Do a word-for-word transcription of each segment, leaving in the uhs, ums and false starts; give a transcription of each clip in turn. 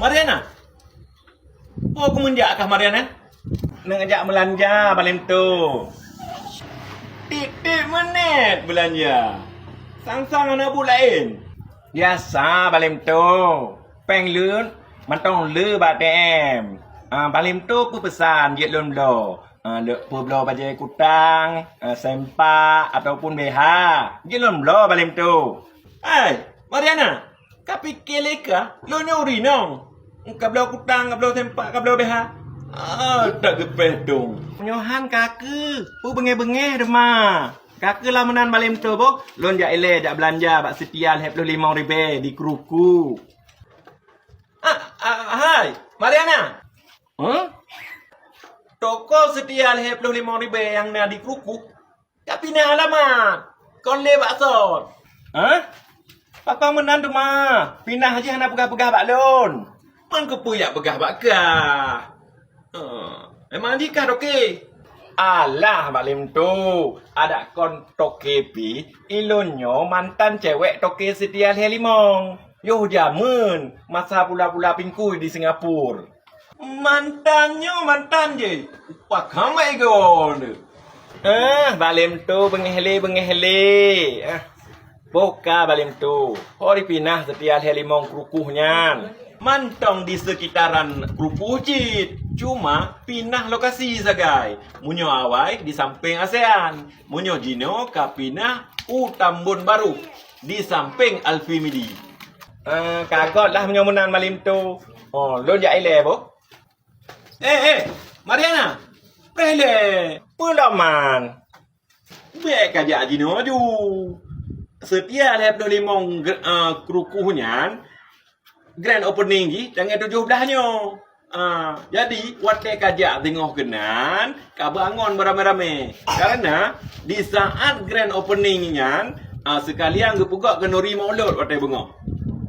Mariana? Po keumeunjak kah Mariana? Neujak meulanja Balim Tu. Tiep-tiep meunet beulanja. Sang-sang hana buet laén. Biasa Balim Tu. Péng lôn mantong le bak A T M. Ah, Balim Tu peue peusan jeuet lôn bloe. Ah, lôn peubloe bajée kutang, ah, sempak ataupun B H. Jeuet lôn bloe Balim Tu. Hai, Mariana, ka pike lé kah lôn nyoe ureueng inong? Ka bloe kutang, ka bloe sempak, ka bloe B H. Ah, tak geupéh dong. Nyoe han ka keuh, peue beungéh-beungéh teuma. Ka keuh lah meunan Balim Tu boh, lôn jak ilée jak beulanja bak Setia lhée ploh limong ribée di Kruku. Ah, ah, hai, Mariana. Huh? Toko Setia lhée ploh limong ribée nyang na di Kruku ka pinah alamat. Kon lé bak sot. Hah? Pakon meunan teuma? Pinah jih hana peugah-peugah bak lôn. Man keupeue jak peugah bak kah? Huh, memang jih kah toke? Alah, Balim Tu, adak kon toke pih, ilôn nyoe mantan cewek toke Setia lhée limong. Yoh jameun masa pula-pula pingkui di Singapura. Mantan nyoe mantan jih. Pakon bae goe. Eh, Balim Tu beungéh lé, beungéh lé. Eh, boh ka Balim Tu. Ho dipinah Setia lhée limong Kruku nyan. Mantong di sekitaran Kruku cit. Cuma pinah lokasi sagai. Meunyoe awai di sampéng ASEAN. Meunyoe jinoe ka pinah u Tambon Barô di sampéng Alfi Midi. Eh, ka göt lah meunyoe meunan Balim Tu. Oh, lôn jak ilée boh. Eh, eh, Mariana. Preh lé. Peue lom man? Bék ka jak jinoe aju. Setia lhée ploh limong gr-, eh, Kruku nyan, grand opening jih tanggai tujoh blaih nyoe. Ah, jadi, watée ka jak teungoh keunan, ka bangon beuramé-ramé. Karena di saat grand opening nyan, ah, seukalian geupeugöt khanuri Maulud watée beungoh.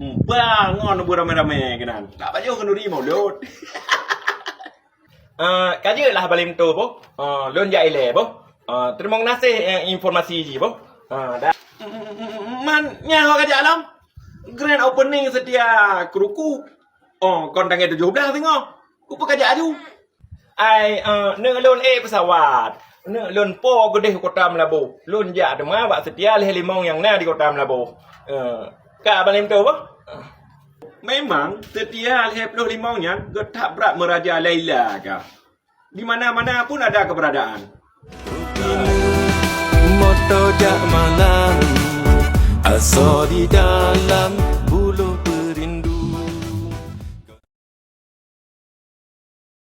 Hmm, bangon beuramé-ramé keunan. Tak pajoh khanuri Maulud. Ah, ka jeuet lah Balim Tu boh. Ah, lôn jak ilée boh. Ah, teurimong gaséh, eh, informasi jih boh. Ah, dah. Man, nyan ho ka jak lom. Grand opening Setia Kruku. Oh, kon tanggai tujoh blaih teungoh. Keupeue ka jak aju? Ai, eh, neuk lôn ék peusawat. Neuk lôn po keudeh u Kota Meulaboh. Lôn jak teuma bak Setia lhée limong nyang na di Kota Meulaboh. Eh, ka Balim Tu boh? Memang Setia lhée ploh limong nyan geutab brat meuraja Laila ka. Di mana-mana pun ada keberadaan. Moto jak malam, asoe di dalam.